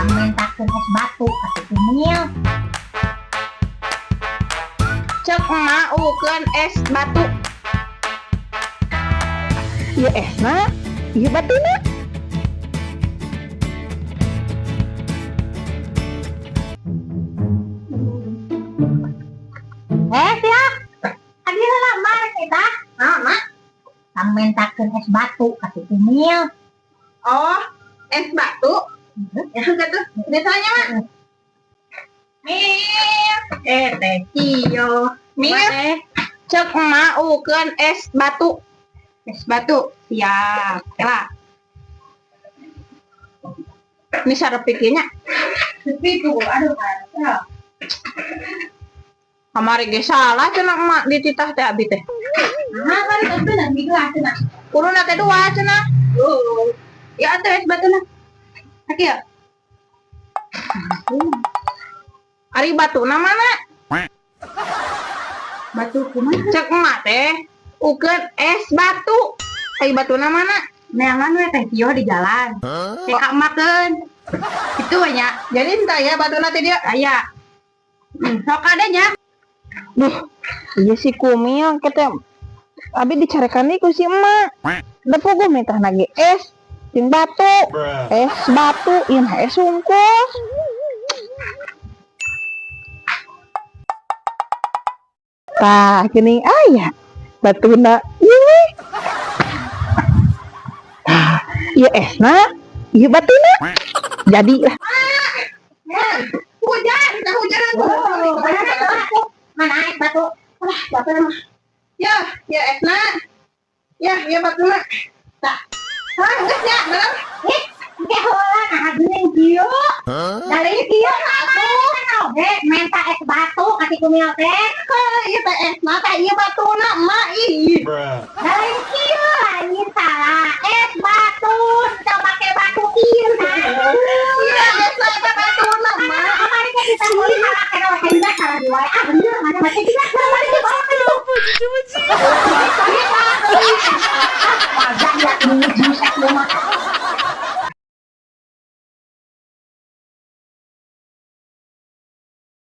Mentakeun es batu ka si Kumil. Cek emak ukeun es batu. Ieu esna, ieu batuna. Eh, siap. Adi heula mah kita. Nah, Mak. Mentakeun es batu ka si Kumil. Oh, es batu. Ya gitu. Biasanya, Mak. Mir, eh teh Cio. Mir, cek emak ukeun es batu. Es batu, siap. Lah. Ini sarepiknya. Sepi tuh, aduh kacau. Kamari ge salah cenah emak dititah teh abi teh. Nah, kan itu nanti dua cenah. Kuduna teh dua cenah. Oh, Ya atuh es batuna. Aki ya. Ari batuna mana? Batu kumaha? Cek emak teh ukeun es batu. Ari batuna mana? Neangan we teh Cio di jalan. Teh ka emakeun. Itu banyak. Jadi entah ya batuna teh dia. Aya. Sok adanya. Duh, iya si Kumil kita abi dicarekan ku si emak. Da puguh minta nage es jeung batu. Es batu, ieu mah es sungkus. Tah, geuning aya batuna ieu we. Tah, ieu esna, ieu batuna. Jadi lah. Hujan, dah hujan. Oh, mana es batu? Mana es batu? Alah, batu mah. Ya, ya esna. Ya, ya batuna. Tah. Hah, geus nya, bener. Eh, engke heula nah geuning kieu. Dari kieu atuh. Oge menta es batu ka si Kumil teh. Heuh, ieu teh esna teh ieu batuna emak ih. Dari kieu lain salah. Es batu, teu make batu kieu nah. Iya, esna teh batuna emak. Kamari teh kita meuli salah kena we salah di wae. Ah bener mana make juga kamari teh bawa ke dieu. Wajah ya ini buset lu mah.